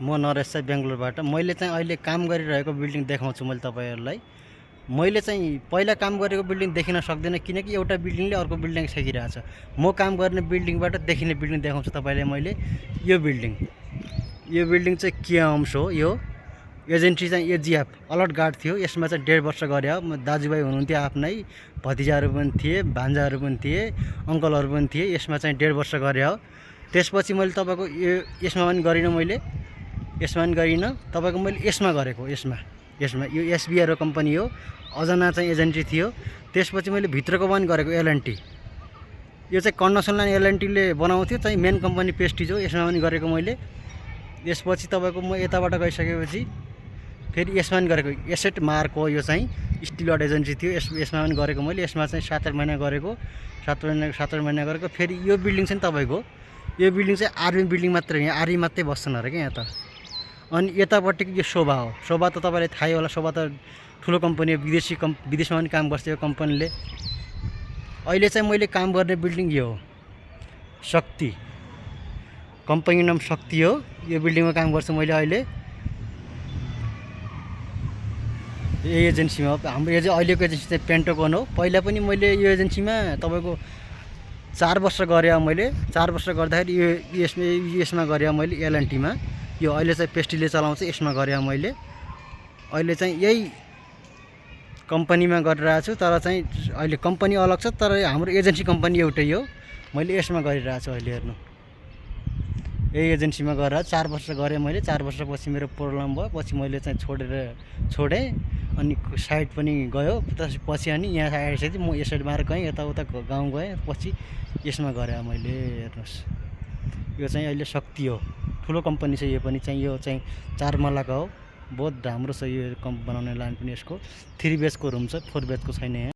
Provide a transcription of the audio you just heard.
म नरेश चाहिँ बेंगलोरबाट। मैले चाहिँ अहिले काम गरिरहेको बिल्डिङ देखाउँछु मैले तपाईहरुलाई। मैले चाहिँ पहिला काम गरेको बिल्डिङ देखिन सक्दैन किनकि एउटा बिल्डिङले अर्को बिल्डिङ छेकिरहेछ। म काम गर्ने बिल्डिङबाट देखिने बिल्डिङ देखाउँछु तपाईलाई मैले। यो बिल्डिङ चाहिँ कियम्स हो। यो एजेन्सी चाहिँ एजिएफ अलर्ट गार्ड थियो। यसमा चाहिँ 1.5 वर्ष गरे हो। दाजुभाइ हुनुहुन्थ्यो आफ्नै, भतिजाहरू पनि थिए, भान्जाहरू पनि थिए, अङ्कलहरू पनि थिए। यसमा चाहिँ 1.5 वर्ष गरे हो। त्यसपछि मैले तपाईको यसमा पनि गरिन, मैले यसमा पनि गरिन, तपाईको मैले यसमा गरेको। यसमा यो एसबीआर कम्पनी हो। अजना चाहिँ एजेन्सी थियो। त्यसपछि मैले भित्रको पनि गरेको एलएनटी। यो चाहिँ कन्डक्सन लाइन एलएनटीले बनाउँथ्यो चाहिँ मेन कम्पनी प्रेस्टिज हो। यसमा पनि गरेको मैले। यसपछि तपाईको म यताबाट गइसकेपछि फेरि यसमा पनि गरेको एसेट मार्क हो। यो चाहिँ स्टिल अड एजेन्सी थियो। यसमा पनि गरेको मैले। यसमा चाहिँ 7 महिना गरेको। 7 महिना गरेको। फेरि यो बिल्डिङ चाहिँ तपाईको, यो बिल्डिङ चाहिँ आर्मी बिल्डिङ मात्रै हो। यहाँ आर्मी मात्रै बस्छन् अरे के यहाँ त। अनि यतापट्टिको यो शोभा हो। शोभा त तपाईलाई थाहै होला। शोभा त ठुलो कम्पनी हो। विदेशमा पनि काम गर्छ यो कम्पनीले। अहिले चाहिँ मैले काम गर्ने बिल्डिङ यो हो, शक्ति कम्पनी नाम शक्ति हो। यो बिल्डिङमा काम गर्छु मैले अहिले। यो एजेन्सीमा हाम्रो यो चाहिँ अहिलेको एजेन्सी चाहिँ पेन्टोकन हो। पहिला पनि मैले यो एजेन्सीमा तपाईको 4 वर्ष गरे मैले। 4 वर्ष गर्दाखेरि यसमा गरे मैले एलएनटीमा। यो अहिले चाहिँ पेस्टीले चलाउँछ। यसमा गरे मैले। अहिले चाहिँ यही कम्पनीमा गरिरहेको छु। तर चाहिँ अहिले कम्पनी अलग छ तर हाम्रो एजेन्सी कम्पनी एउटै हो। मैले यसमा गरिरहेको छु अहिले। हेर्नु, यही एजेन्सीमा गरेर 4 वर्ष गरे मैले। 4 वर्षपछि मेरो प्रब्लम भयो। पछि मैले चाहिँ छोडेँ अनि साइड पनि गयो। त्यसपछि अनि यहाँ आएपछि म यो साइड मार्ग गएँ, यताउता गाउँ गएँ। पछि यसमा गरे मैले। हेर्नुहोस्, यो चाहिँ अहिले शक्ति हो। ठुलो कम्पनी छ यो पनि चाहिँ। यो चाहिँ 4 मल्लाको हो। बहुत राम्रो छ यो बनाउने लाइन पनि। यसको 3 बेचको रुम छ, 4 बेचको छैन यहाँ।